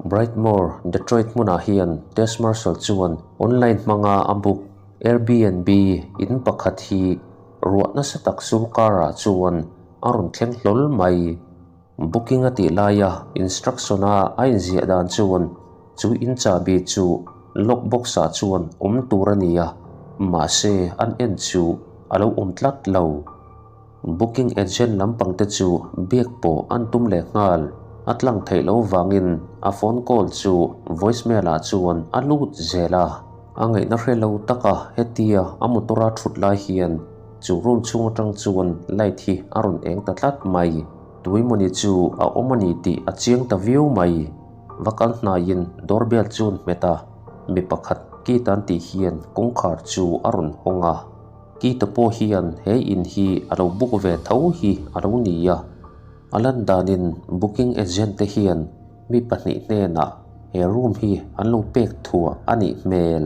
Brightmoor, Detroit hmunah hian Tess Marshall chuan online hmanga a book Airbnb in pakhat hi ruah nasa tak sur karah chuan a rawn thleng hlawl mai. Booking a tih laia instruction a a inziah dan chuan chu in chahbi chu lock box ah chuan awm tur a ni a, mahse an en chu a lo awm tlat lo. Booking agent lampang te chu biak pawh an tum leh nghal. A tlang theih loh vangin a phone call chu voicemail ah chuan a lut zel a. A ngaihna hre lo taka hetia a motor a thut lai hian chu room chhung atang chuan light hi a rawn eng ta tlat mai. Tuimawni chu a awm a ni tih a chiang ta viau mai. Va kal hnaiin doorbell chu an hmet a, mi pakhat Keith an tih hian kawngkhar chu a rawn hawng a. Keith-a pawh hian he in hi a lo book ve tho hi a lo ni a. A lan danin booking agent te hian mi pahnih hnenah he room hi an lo pek thuah a nih hmel.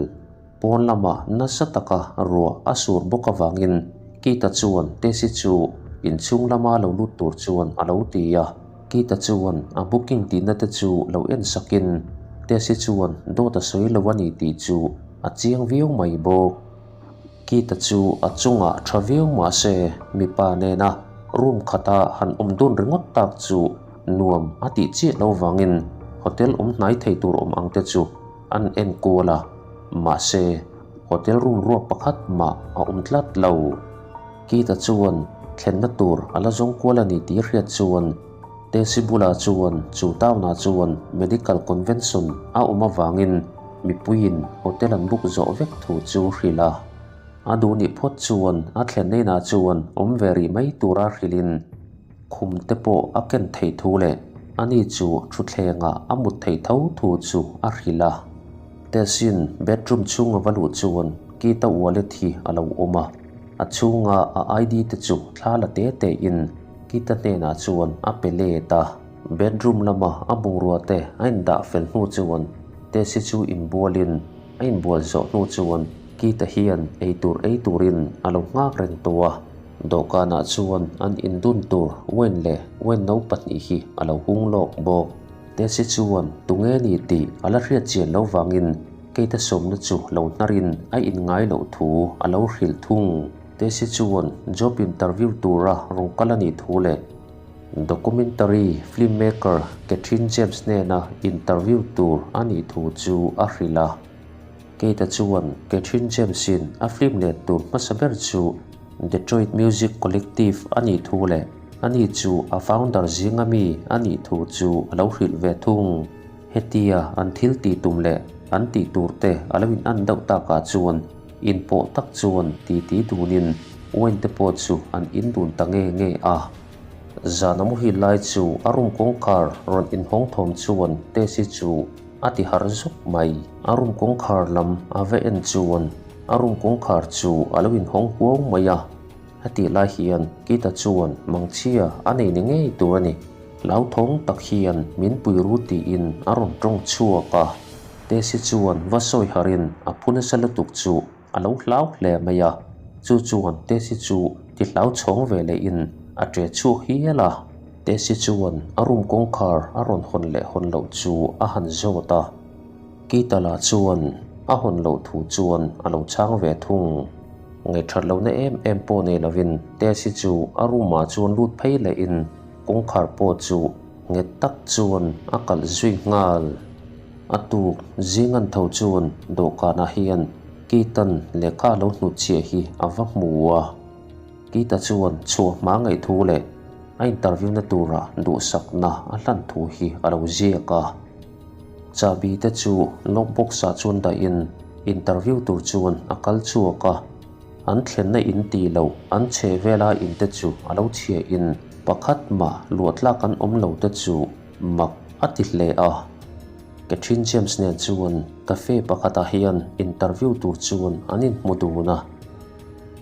Pawn lamah nasa taka ruah a sur bawk avangin Keith-a chuan Tessy chu inchhung lama lo lut tur chuan a lo ti a. Keith-a chuan a booking tihna te chu lo en sakin Tessy chuan dawt a sawi lo a ni tih chu a chiang viau mai bawk. Keith-a chu a chungah tha viau mah se mipa nena room khata han awm dun ringawt tak chu nuam a tih chiah lo vangin hotel awm hnai thei tur awm ang te chu an en kual a, mahse hotel room ruak pakhat mah a awm tlat lo. Keith-a chuan thlenna tur a la zawng kual a ni tih hriat chuan Tesi bulah chuan chu town-ah chuan medical convention a awm avangin mipuiin hotel an book zawh vek thu chu hrilh a. A duh nih phawt chuan a thlen nainah chuan awm ve rih mai tura hrilhin khum te pawh a ken theih thu leh ani chu thutthlengah a mut theih tho thu chu a hrilh a. Tesin bedroom chhunga va luh chuan Keith-a wallet hi a lo awm a, a chhunga a ID te chu thla la te tein Kita hnenah chuan a pe let a. Bedroom lama a bungrua te a indah fel hnu chuan Tessy chu inbualin a inbual zawh hnu chuan Kita hian eitur ei turin a lo nghak reng tawh a. Dawhkanah chuan an indun tur wine leh wine no pahnih hi a lo hung lawk bawk. Tessy chuan tunge ni tih a la hriat chian lo vangin Kita sawmna chu lo hnarin a inngai loh thu a lo hrilh thung. Tessy chuan job interview tura rawn kal a nih thu leh documentary film maker Catherine James hnena interview tur a nih thu chu a hrilh a. Kate-a chuan Catherine James-in a film let tur hmasa ber chu Detroit Music Collective a nih thu leh ani chu a founder zinga mi a nih thu chu a lo hrilh ve thung. Hetia an thil tih tum leh an tih tur te a lo in an deuh takah chuan Inpawh tak chuan titi dunin wine te pawh chu an in dun ta nge nge a. Zan a muhil lai chu a room kawngkhar rawn inhawng thawm chuan Tessy chu a ti harh zuk mai. A room kawngkhar lam a va en chuan a room kawngkhar chu a lo inhawng huau mai a. Hetih lai hian Keith-a chuan mangchhia a nei ni ngei tur a ni. Hlauthawng tak hian min pui ru tiin a rawn tawng chhuak a. Tesi chuan va sawi harin a phu nasa lutuk chu a lo hlau hle mai a, chu chuan Tesi chu ti hlau chhawng ve lehin a ṭe chhuak hial a. Tesi chuan a room kawngkhar a rawn hawn leh hawn loh chu a han zawt a, Keitala chuan a hawn loh thu chuan a lo chhang ve thung. Ngaihṭhat lohna em em pawh nei lovin Tesi chu a room ah chuan lut phei lehin kawngkhar pawh chu Nghet tak chuan a kalh zui nghal. A tuk zingan tho chuan dawhkanah hian Keith-a'n lehkha a lo hnutchhiah hi a va hmu a. Keith-a chuan chhuah hma ngaih thu leh a interview na tura duhsakna a hlan thu hi a lo ziak a. Chahbi te chu lock box ah chuan dahin interview tur chuan a kal chhuak a. An thlenna in tih loh an chhe vela in te chu a lo chhia in pakhat mah luahtlak an awm lo te chu mak a ti hle a. Catherine James nen chuan cafe pakhatah hian interview tur chuan an inhmu dun a.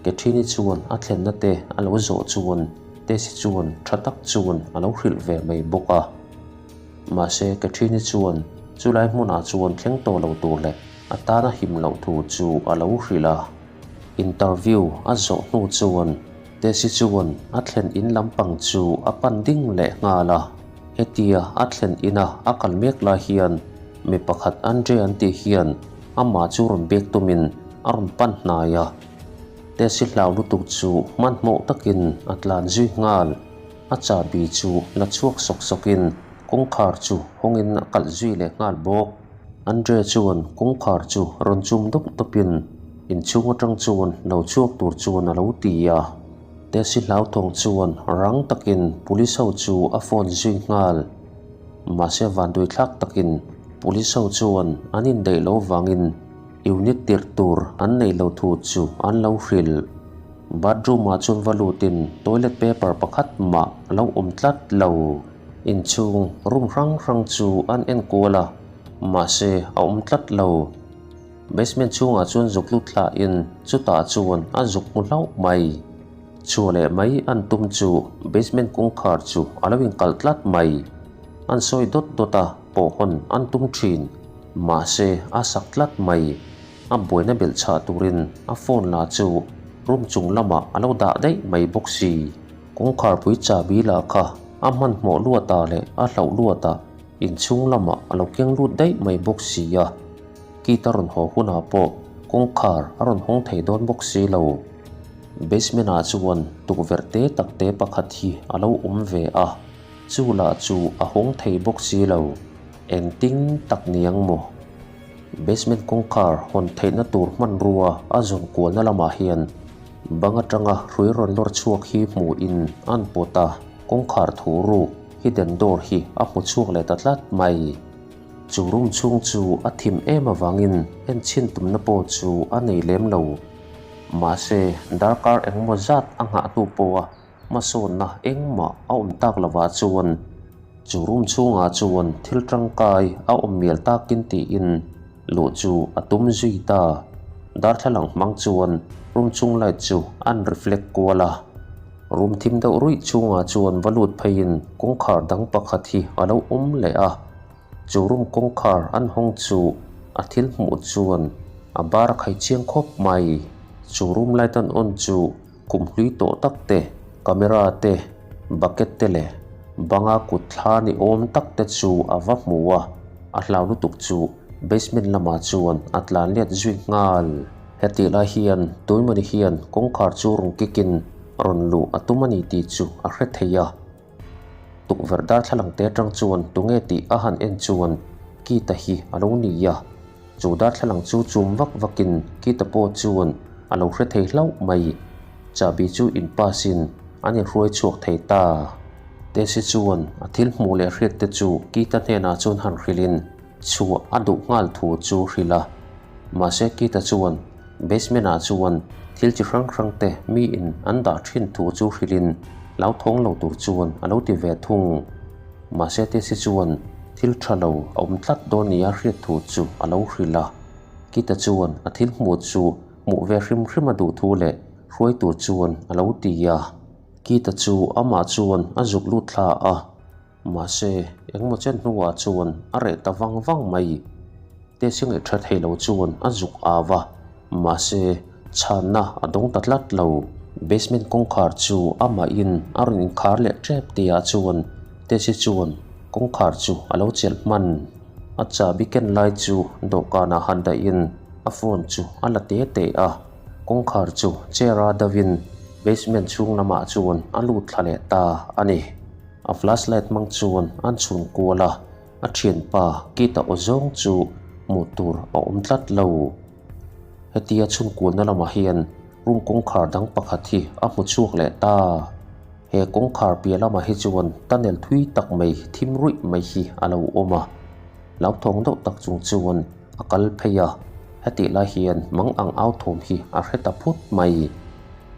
Catherine-i chuan a thlenna te a lo zawh chuan Tess-i chuan tha tak chuan a lo hrilh ve mai bawk a. Mahse Catherine-i chuan chulai hmunah chuan thleng tawh lo tur leh a tana him loh thu chu a lo hrilh a. Interview a zawh hnu chuan Tessy chuan a thlen in lampang chu a pan ding leh nghal a. Hetia a thlen ina a kal mek lai hian mi pakhat Andre an tih hian amah chu rawn bek tumin a rawn pan hnai a. Tesi hlau lutuk chu hmanhmawh takin a tlan zui nghal. A chahbi chu la chhuak sawk sawkin kawngkhar chu hawngin a kalh zui leh nghal bawk. Andre chuan kawngkhar chu rawn chum dawp dawpin inchhung atang chuan lo chhuak tur chuan a lo ti a. Tesi hlauthawng chuan rang takin police ho chu a phone zui nghal. Mahse vanduaithlak takin police ho chuan an indaih lo vangin unit tirh tur an neih lo thu chu an lo hrilh. Bathroom ah chuan va lutin toilet paper pakhat mah a lo awm tlat lo. Inchhung room hrang hrang chu an en kual a, mahse a awm tlat lo. Basement chhungah chuan zuk lut thlahin chutah chuan a zuk hmu hlauh mai. Chhuah leh mai an tum chu basement kawngkhar chu a lo inkalh tlat mai. An sawi dawt dawt a, pawh hawn an tum thin. Mahse a sak tlat mai. A buaina belh chhah turin a phone la chu room chung lamah a lo dah daih mai bawk si. Kawngkharpui chahbi lah kha a hmanhmawh luatah leh a hlauh luatah inchhung lamah a lo keng lut daih mai bawk si a. Kit a rawn haw hunah pawh kawngkhar a rawn hawng thei dawn bawk si lo. Basement ah chuan tukverh te tak te pakhat hi a lo awm ve a, chu lah chu a hawng thei bawk si lo. Engtin tak niang maw? Basement kawngkhar hawn theihna tur hmanrua a zawn kualna lamah hian bang atanga hrui rawn lawr chhuak hi hmuhin an pawt a, kawngkhar thu ruk hidden door hi a hmu chhuak leh ta tlat mai. Chu room chhung chu a thim em avangin en chhin tumna pawh chu a nei lem lo. Mahse, darkar engmaw zat a nghah hnu pawha hmasawnna engmah a awm tak lovah chuan chu room chhungah chuan thil tangkai a awm mial takin tiin luh chu a tum zui ta. Darthlalang hmang chuan room chhung light chu an reflect kual a. Room thim deuh ruih chhungah chuan va lut pheiin kawngkhar dang pakhat hi a lo awm leh a. Chu room kawngkhar an hawng chu a thil hmuh chuan a bar a khai chiang khawp mai. Chu room light an on chu kum hlui tawh tak te, camera te, bucket te leh banga kut thla ni awm tak te chu a va hmu a, a hlau lutuk chu basement lamah chuan a tlan let zui nghal. Hetih lai hian Tuimani hian kawngkhar chu rawn kikin rawn luh a tum a ni tih chu a hre thei a. Tukverh darthlalang te atang chuan tunge tih a han en chuan Kita hi a lo ni a. Chu darthlalang chu chum vak vakin Kita pawh chuan a lo hre thei hlauh mai. Chahbi chu in pass in an inhruai chhuak thei ta. Tesi chuan a thil hmuh leh hriat te chu Kita hnenah chuan han hrilhin Chhuah a duh nghal thu chu hrilh a. Mahse Keith-a chuan basement-ah chuan thil chi hrang hrang te miin an dah thin thu chu hrilhin hlauthawng lo tur chuan a lo ti ve thung. Mahse Tesi chuan thil tha lo a awm tlat dawn nia hriat thu chu a lo hrilh a. Keith-a chuan a thil hmuh chu hmuh ve hrim hrim a duh thu leh hruai tur chuan a lo ti a. Keith-a chu amah chuan a zuk lut thla a. Mahse, engmaw chen hnuah chuan a reh ta vang vang mai. Tesi ngaih tha thei lo chuan a zuk au va, mahse, chhanna a dawng ta tlat lo. Basement kawngkhar chu amahin a rawn inkhar leh tep tihah chuan Tesi chuan kawngkhar chu a lo chelh hman. A chahbi ken lai chu dawhkanah han dahin a phone chu a la te te a, kawngkhar chu chair a dovin basement chhung lamah chuan a lut thla leh ta a ni. A flashlight hmang chuan an chhun kual a, a thianpa Keith-a aw zawng chu hmuh tur a awm tlat lo. Hetia chhun kualna lamah hian room kawngkhar dang pakhat hi a hmu chhuak leh ta. He kawngkhar piah lamah hi chuan tunnel thui tak mai thim ruih mai hi a lo awm a. Hlauthawng deuh tak chung chuan a kal phei a, hetih lai hian mang ang au thawm hi a hre ta phut mai.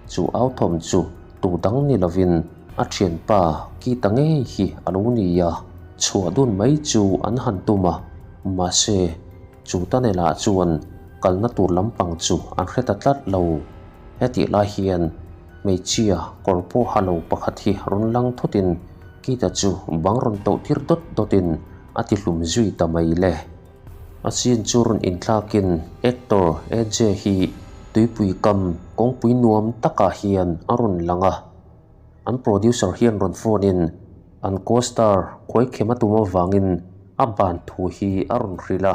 Chu au thawm chu tu dang ni lovin A thianpa Kita ngei hi a lo ni a, chhuah dun mai chu an han tum a, mahse chu tunnel-ah chuan kalna tur lampang chu an hre ta tlat lo. Hetih lai hian hmeichhia kawr pawh ha lo pakhat hi rawn lang thutin Kita chu bang rawn toh tir dawt dawtin a ti hlum zui ta mai le. A scene chu rawn inthlakin actor AJ hi tuipui kam kawngpui nuam takah hian a rawn lang a. An producer hian rawn phone in An co-star khuaikhem a tum avangin a ban thu hi a rawn hrilh a.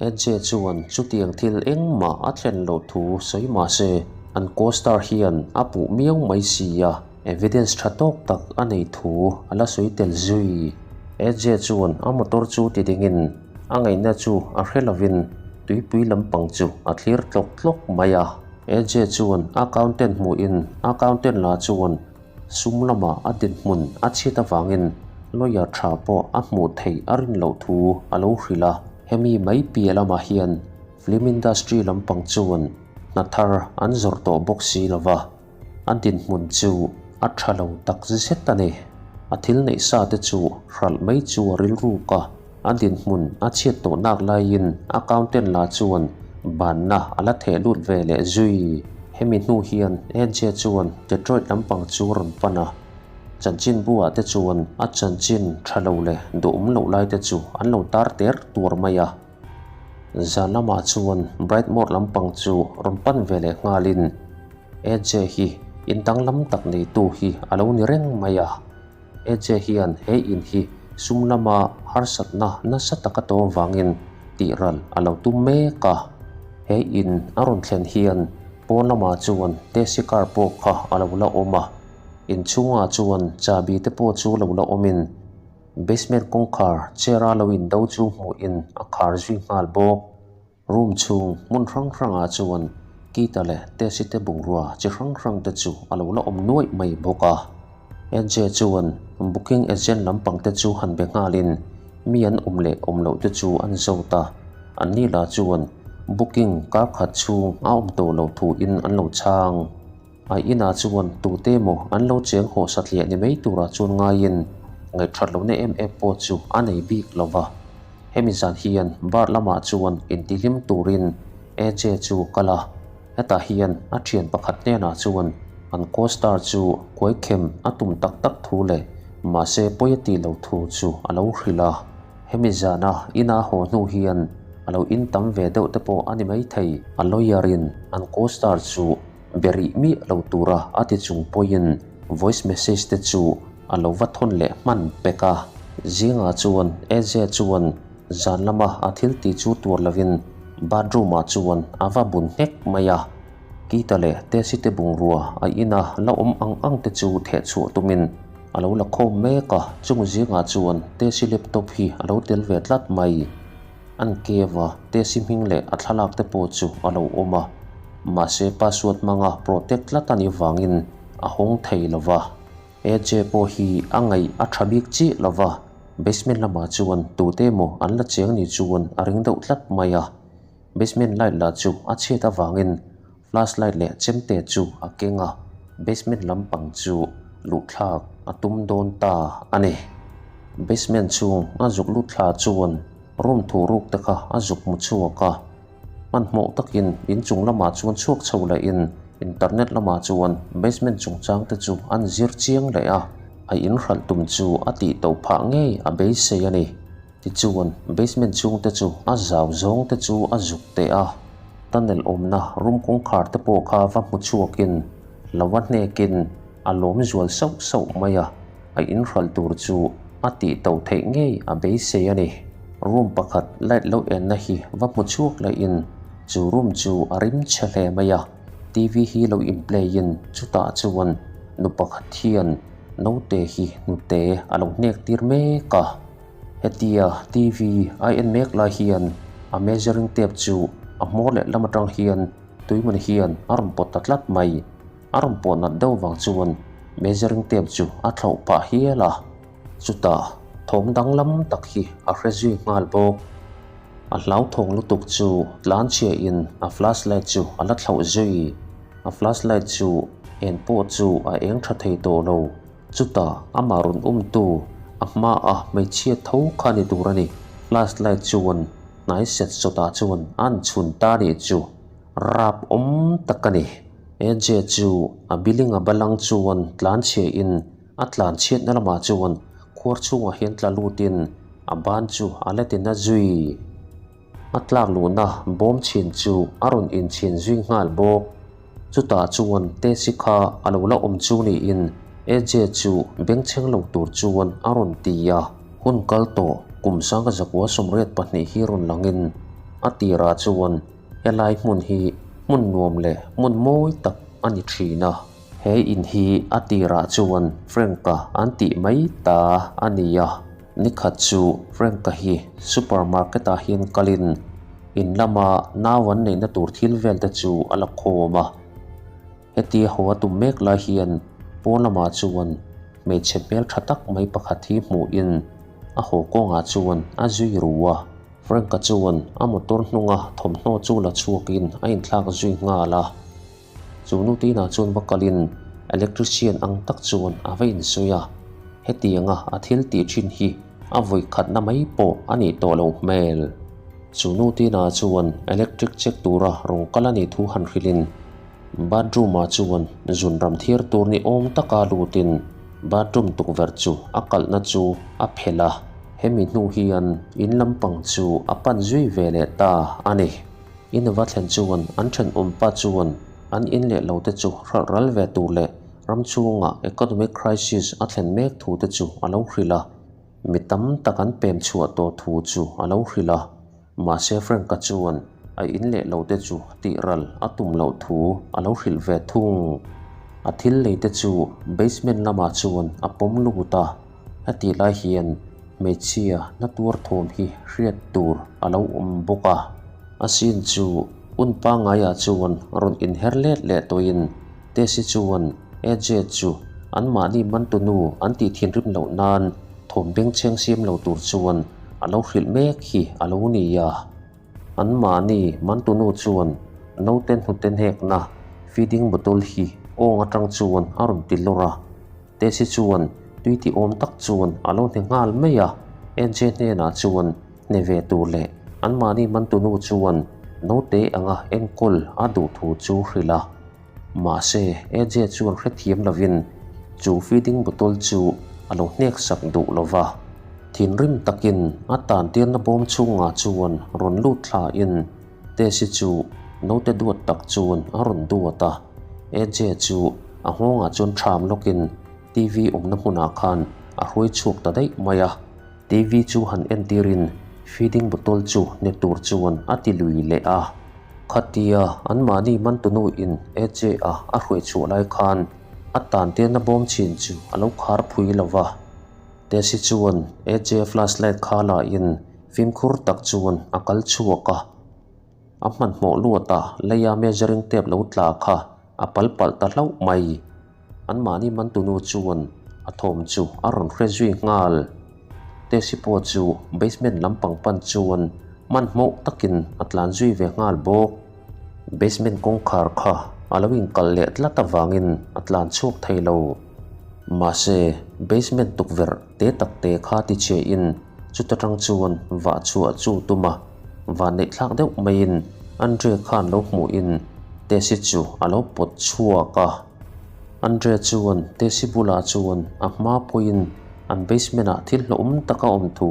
AJ chuan chutiang thil engmah a thlen loh thu sawi mah se, an co-star hian a puh miau mai si a, evidence tha tawk tak a nei thu a la sawi tel zui. AJ chuan a motor chu ti dingin a ngaihna chu a hre lovin tuipui lampang chu a thlir tlawk tlawk mai a. AJ chuan a accountant hmuhin accountant la chuan Sum lama a dinhmun a chhiat avangin lawyer tha pawh a hmuh theih a rin loh thu a lo hrilh a. Hemi mai piah lamah hian film industry lampang chuan hna thar an zawrh tawh bawk si lo va, a dinhmun chu a tha lo tak zet a ni. A thil neih sa te chu hralh mai chu a rilruk a. A dinhmun a chhiat tawh nak laiin accountant la chuan banna a la theh lut ve leh zui. Hemi hnu hian AJ chuan Detroit lampang chu a rawn pan a, chanchinbu ah te chuan a chanchin tha lo leh duhawm loh lai te chu an lo tar ter tuar mai a. Zan lamah chuan Brightmoor lampang chu rawn pan ve leh nghalin AJ hi in danglam tak neitu hi a lo ni reng mai a. AJ hian he in hi sum lama harsatna nasa taka tawng vangin tihral a lo tum mek a. He in a rawn thlen hian pawn lamah chuan taxi car pawh kha a lo la awm a, inchhungah chuan chahbi te pawh chu lo la awmin basement kawngkhar chair a lo indo chu hmuhin a khar zui nghal bawk. Room chhung hmun hrang hrangah chuan Kita leh Tesi te bungrua chi hrang hrang te chu a lo la awm nuaih mai bawk a. NJ chuan booking agent lampang te chu han be nghalin mi an awm leh awm loh te chu an zawt a, anni lah chuan booking kar khat chhung a awm tawh loh thuin an lo chhang. A inah chuan tute emaw an lo cheng haw satliah ni mai turah chuan ngaiin ngaihthat lohna em em pawh chu a nei bik lo va. Hemi zan hian bar lamah chuan intihlim turin AJ chu kal a, hetah hian a thian pakhat hnenah chuan an co-star chu kuaikhem a tum tak tak thu leh mahse pawi a tih loh thu chu a lo hrilh a. Hemi zana ina haw hnu hian a lo intam ve deuh te pawh a ni maithei. A lawyer in an co-star chu Be rih miah lo tura a ti chung pawhin voice message te chu a lo va thawn leh hman pek a. Zingah chuan AJ chuan zan lama a thil tih chu tuar lovin bathroom ah chuan a va bun nghek mai a. Kita leh Tesi te bungrua a ina la awm ang ang te chu theh chhuah tumin a lo la khawm mek a. Chung zingah chuan Tesi laptop hi a lo tel ve tlat mai. An cave a, Tesi hming leh a thlalak te pawh chu a lo awm a, mahse password hmanga protect tlat a nih vangin a hawng thei lo va. AJ pawh hi a ngaih a tha bik chiah lo va, basement lamah chuan tute emaw an la cheng ni chuan a ring deuh tlat mai a. Basement light lah chu a chhiat avangin flashlight leh chemte chu a keng a, basement lampang chu luhthlak a tum dawn ta a ni. Basement chhung a zuk lut thla chuan room thu ruk te kha a zuk hmu chhuak a, hmanhmawh takin inchung lamah chuan chhuak chho lehin internet lamah chuan basement chungchang te chu an zir chiang leh a, a inhralh tum chu a tih tawh phah ngei a beisei a ni. Tichuan, basement chhung te chu a zau zawng te chu a zuk teh a, tunnel awmna room kawngkhar te pawh kha va hmu chhuakin lo va hnekin a lawm zual sauh sauh mai a, a inhralh tur chu a tih to theih ngei a beisei a ni. Room pakhat light lo enna hi va hmu chhuak lehin chu room chu a rim chhe hle mai a, TV hi lo in play in chutah chuan nu pakhat hian naute hi hnute a lo hnek tir mek a. Hetia TV a en mek lai hian a measuring tape chu a hmawr leh lam atang hian tuiman hian a rawn pawt ta tlat mai. A rawn pawh nat deuh vang chuan measuring tape chu a thlauh pah hial a, chutah thawm danglam tak hi a hre zui nghal bawk. A hlauthawng lutuk chu tlanchhia in a flashlight chu a la thlauh zui. A flashlight chu en pawh chu a eng tha thei tawh lo. Chutah amah rawn umtu a hmaa hmeichhia tho kha ni tur a ni. Flashlight chuan hnai set sawtah chuan a an chhun ta nih chu rap awm tak a ni. AJ chu a building a balang chuan tlanchhia in a tlanchhiatna lamah chuan khuar chhungah hian tla lutin a ban chu a la ti na zui. A tlak luhna bawm chhin chu a rawn inchhin zui nghal bawk. Chutah chuan Tesi kha a lo la awm chu niin. AJ chu bengchheng lo tur chuan a rawn ti a. Hun kal tawh kum sanga zakua 82 hi rawn langin a tirah chuan helai hmun hi hmun nuam leh hmun mawi tak a ni thin a. He in hi a tirah chuan Frank-a an tih mai ta a ni a. Nikhat chu Frank-a hi supermarket-ah hian kalin in lama nau an neihna tur thil vel te chu a la khawm a. Hetia haw a tum mek lai hian pawn lamah chuan hmeichhe hmel tha tak mai pakhat hi hmuhin a haw kawngah chuan a zui ru a. Frank-a chuan a motor hnunga thawmhnaw chu la chhuakin a inthlak zui nghal a. Chu nu tinah chuan va kalin electrician ang tak chuan a va insawi a, hetianga a thil tih thin hi a vawi khatna mai pawh a nih tawh loh hmel. Chu nu tinah chuan electric check tura rawn kal a nih thu han hrilhin bathroom ah chuan zun ram thiar tur ni awm taka lutin bathroom tukverh chu a kalhna chu a phelh a, hemi hnu hian in lampang chu a pan zui ve leh ta a ni. In va thlen chuan an thenawm pa chuan an in leh lo te chu hralh ral ve tur leh ram chhungah economic crisis a thlen mek thu te chu a lo hrilh a, mi tam tak an pem chhuah tawh thu chu a lo hrilh a. Mahse Frank-a chuan a in leh lo te chu tih ral a tum loh thu a lo hrilh ve thung. A thil lei te chu basement lamah chuan a pawm lut a, hetih lai hian Hmeichhia na tuar thawm hi hriat tur a lo awm bawk a. A sin chu hun pangaiah chuan rawn inher let leh tawhin Tesi chuan AJ chu anmahni mantunu an tih thinrim loh nan thawm bengchheng siam lo tur chuan a lo hrilh mek hi a lo ni a. Anmahni mantunu chuan naute hnute hnekna feeding bottle hi awng atang chuan a rawn ti lawr a. Tesi chuan tui ti awm tak chuan a lo hne nghal mai a, NJ hnenah chuan hne ve tur leh anmahni mantunu chuan naute anga enkawl a duh thu chu hrilh a. Mahse, AJ chuan hrethiam lovin chu feeding bottle chu a lo hnek sak duh lo va. Thinrim takin a tantirna bawm chhungah chuan rawn lut thlain Tesi chu naute duat tak chuan a rawn duat a, AJ chu a nghawngah chuan ṭham lawkin TV awmna hmunah khan a hruai chhuak ta daih mai a. TV chu han entirin feeding bottle chu ne tur chuan a ti lui leh a. Khatia anmahni mantunu in AJ a a hruai chhuah lai khan a tantirna bawm chhin chu a lo khar phui lo va. Tesi chuan AJ flashlight kha la in Fimkhur tak chuan a kal chhuak a, a hmanhmawh luatah leia measuring tape lo tla kha a pal palh ta hlauh mai. Anmahni mantunu chuan a thawm chu a rawn hre zui nghal. Tesi pawh chu basement lampang pan chuan hmanhmawh takin a tlan zui ve nghal bawk. Basement kawngkhar kha a lo inkalh leh tlat avangin a tlan chhuak thei lo. Mahse, basement tukverh te tak te kha tichhiahin Chuta tang chuan vah chhuah chu tum a, vanneih thlak deuh maiin Andre khan lo hmuhin Tesi chu a lo pawt chhuak a. Andre chuan Tesi bulah chuan a hma pawhin an basement ah thil hlauhawm taka awm thu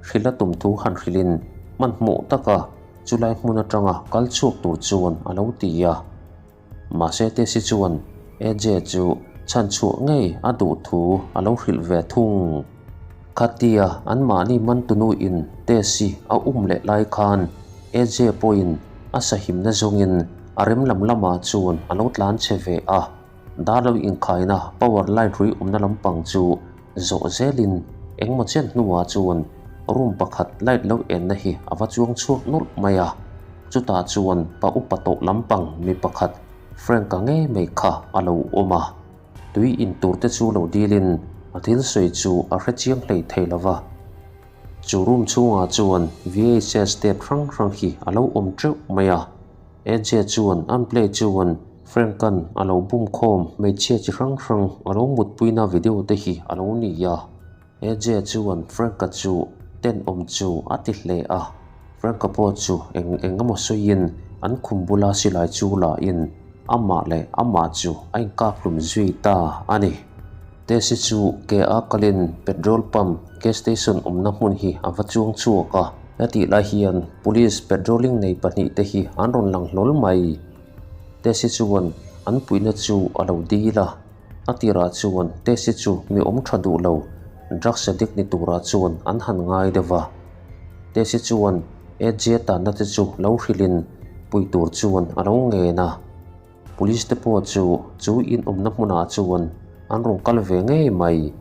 hrilh a tum thu han hrilhin hmanhmawh taka chulai hmun atanga kal chhuak tur chuan a lo ti a. Mahse Tesi chuan AJ chu chhan chhuah ngei a duh thu a lo hrilh ve thung. Khatia anmahni mantunu in Tesi a um leh lai khan AJ pawhin a sahimna zawngin a rem lam lamah chuan a lo tlan che ve a, dar lo inkhaina power line hrui awmna lampang chu zawh zelin engmaw chen hnuah chuan room pakhat light lo enna hi a va chuang chhuak nawlh mai a. Chutah chuan pa upa tawh lampang mi pakhat Frank-a ngei mai kha a lo awm a, tui in tur te chu lo dilin a thil sawi chu a hre chiang hlei thei lo va. Chu room chhungah chuan VHS tape hrang hrang hi a lo awm teuh mai a, AJ chuan an play chuan Frank-a'n a lo bum khawm hmeichhia chi hrang hrang a lo mutpuina video te hi a lo ni a. AJ chuan Frank-a chu tenawm chu a ti hle a, Frank-a pawh chu eng eng emaw sawiin an khum bula silai chu lahin amah leh amah chu a inkap hlum zui ta a ni. Tesi chu ke a kalin petrol pump gas station awmna hmun hi a va chuang chhuak a, hetih lai hian police patrolling nei pahnih te hi an rawn lang hlawl mai. Tesi chuan an puihna chu a lo dil a. A tirah chuan Tess-i chu mi awm tha duh lo, drugs addict ni turah chuan an han ngai deuh va. Tess-i chuan AJ tanna te chu lo hrilhin pui tur chuan a lo ngen a. Police te pawh chu chu in awmna hmunah chuan an rawn kal ve ngei mai.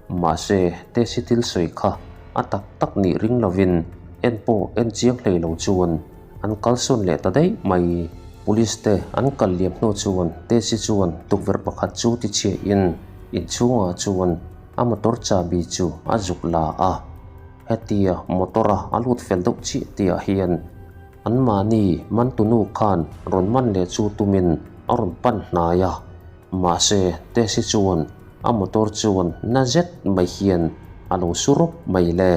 Mahse, Tess-i thil sawi kha a tak tak nih ring lovin en pawh en chiang hlei lo chuan an kalsawn leh ta daih mai. Police te an kal liam hnu chuan Tess-i chuan tukverh pakhat chu tichhiahin inchhungah chuan a motor chahbi chu a zuk la a. Hetia motor-a a lut fel deuh chiah tihah hian Anmahni mantunu khan rawn man leh chu tumin a rawn pan hnai a, mahse Tessy chuan a motor chuan na zet mai hian a lo su rawp mai le.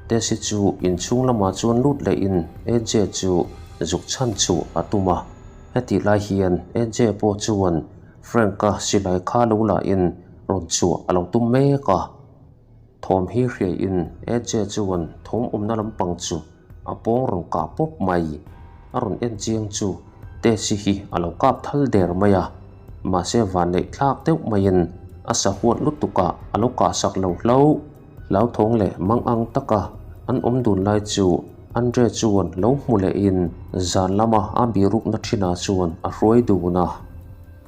Tessy chu inchhung lamah chuan lut lehin AJ chu zuk chhan chhuah a tum a, hetih lai hian AJ pawh chuan Frank-a silai kha lo lahin rawn chhuah a lo tum mek a. Thawm hi hriaiin AJ chuan thawm awmna lampang chu a pawng rawn kah pawp mai. A rawn en chiang chu Tesi hi a lo kap thal der mai a, mahse vanneih thlak deuh maiin a sahuat lutukah a lo kah sak lo hlauh. Hlauthawng leh mangang taka an awm dun lai chu Andre chuan lo hmu lehin zan lama a birukna thinah chuan a hruai dun a.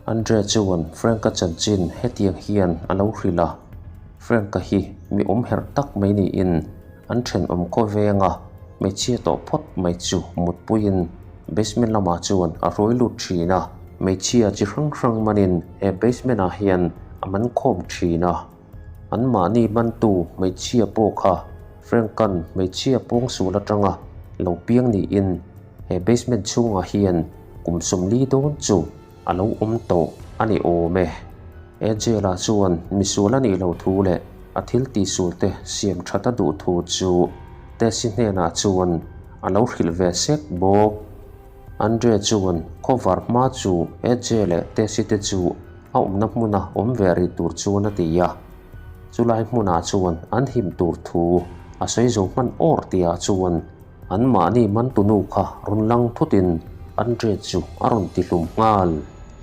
Andre chuan Frank-a chanchin hetiang hian a lo hrilh a, Frank-a hi mi awm herh tak mai niin an thenawm khawvenga hmeichhia tawh phawt mai chu mutpuiin basement lamah chuan a hruai lut thin a, hmeichhia chi hrang hrang manin he basement ah hian a man khawm thin a. Anmahni mantu hmeichhia pawh kha Frank-a'n hmeichhia pawngsual atanga lo piang niin he basement chhungah hian kum 40 dawn chu a lo awm tawh a ni awm e. Angela chuan misual a nih loh thu leh a thil tihsualte siam that a duh thu chu Tessie hnenah chuan a lo hrilh ve sek bawk. Andre chuan khawvar hma chu AJ leh Tessie te chu a awmna hmuna awm ve rih tur chuan a ti a. Chulai hmunah chuan an him tur thu a sawi zo hman awr tihah chuan Anmahni mantunu kha rawn lang thutin Andre chu a rawn ti hlum nghal.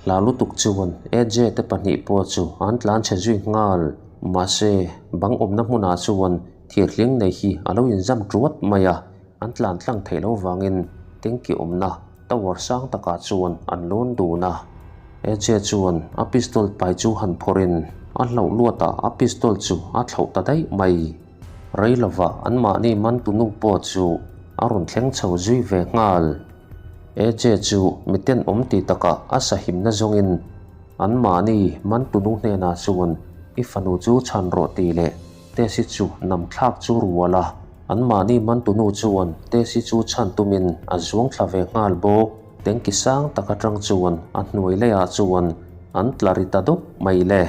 Hla lutuk chuan AJ te pahnih pawh chu an tlan chhe zui nghal. Mahse, bang awmna hmunah chuan thirhling nei hi a lo inzam tuat mai a, an tlan tlang theih loh vangin tanky awmna tower sang takah chuan an lawn dun a. AJ chuan a pistol pai chu han phawrhin a hlauh luatah a pistol chu a thlauh ta daih mai. Rei lovah anmahni mantunu pawh chu a rawn thleng chho zui ve nghal. AJ chu miten awm ti takah a sahimna zawngin anmahni mantunu hnenah chuan i fanu chu chhan rawh tih leh Tesi chu nam thlak chu rual a. Anmahni mantunu chuan Tesi chu chhan tumin a zuang thla ve nghal bawk. Tengki sang tak atang chuan a hnuai leiah chuan an tla ri ta dup mai le.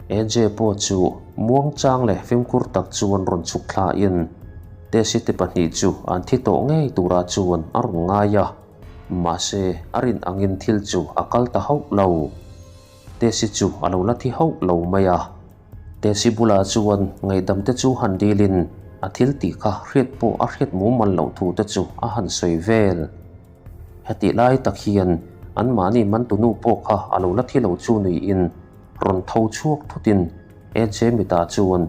AJ pawh chu muangchang leh fimkhur tak chuan rawn chhuk thlain Tesi te pahnih chu an thi tawh ngei turah chuan a rawn ngai a, mahse a rin angin thil chu a kal ta hauh lo. Tesi chu a lo la thi hauh lo mai a. Tesi bulah chuan ngaihdam te chu han dilin a thil tih kha hriat pawh a hriat mumal loh thu te chu a han sawi vel. Hetih lai tak hian anmahni mantunu pawh kha a lo la thi lo chu niin rawn tho chhuak thutin AJ mitah chuan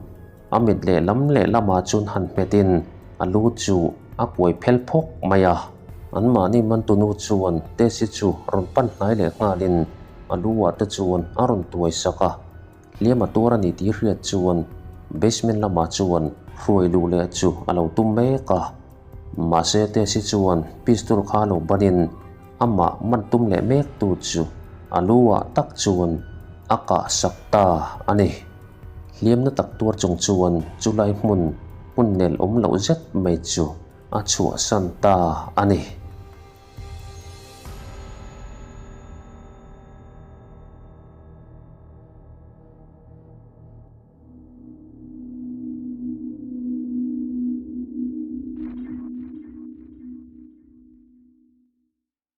a mit lehlam lehlamah chuan han hmetin a lu chu a kuai phel phawk mai a. Anmahni mantunu chuan Tesi chu rawn pan hnai leh nghalin a lu ah te chuan a rawn tuai sak a. Hliam a tuar a ni tih hriat chuan basement lamah chuan hruai luh leh chu a lo tum mek a. Mahse Tesi chuan pistol kha lo banin amah man tum leh mek tu chu a lu ah tak chuan a kah sak ta a ni. Hliamna tak tuar chung chuan chulai hmun hmun nel awm loh zet mai chu a chhuahsan ta a ni.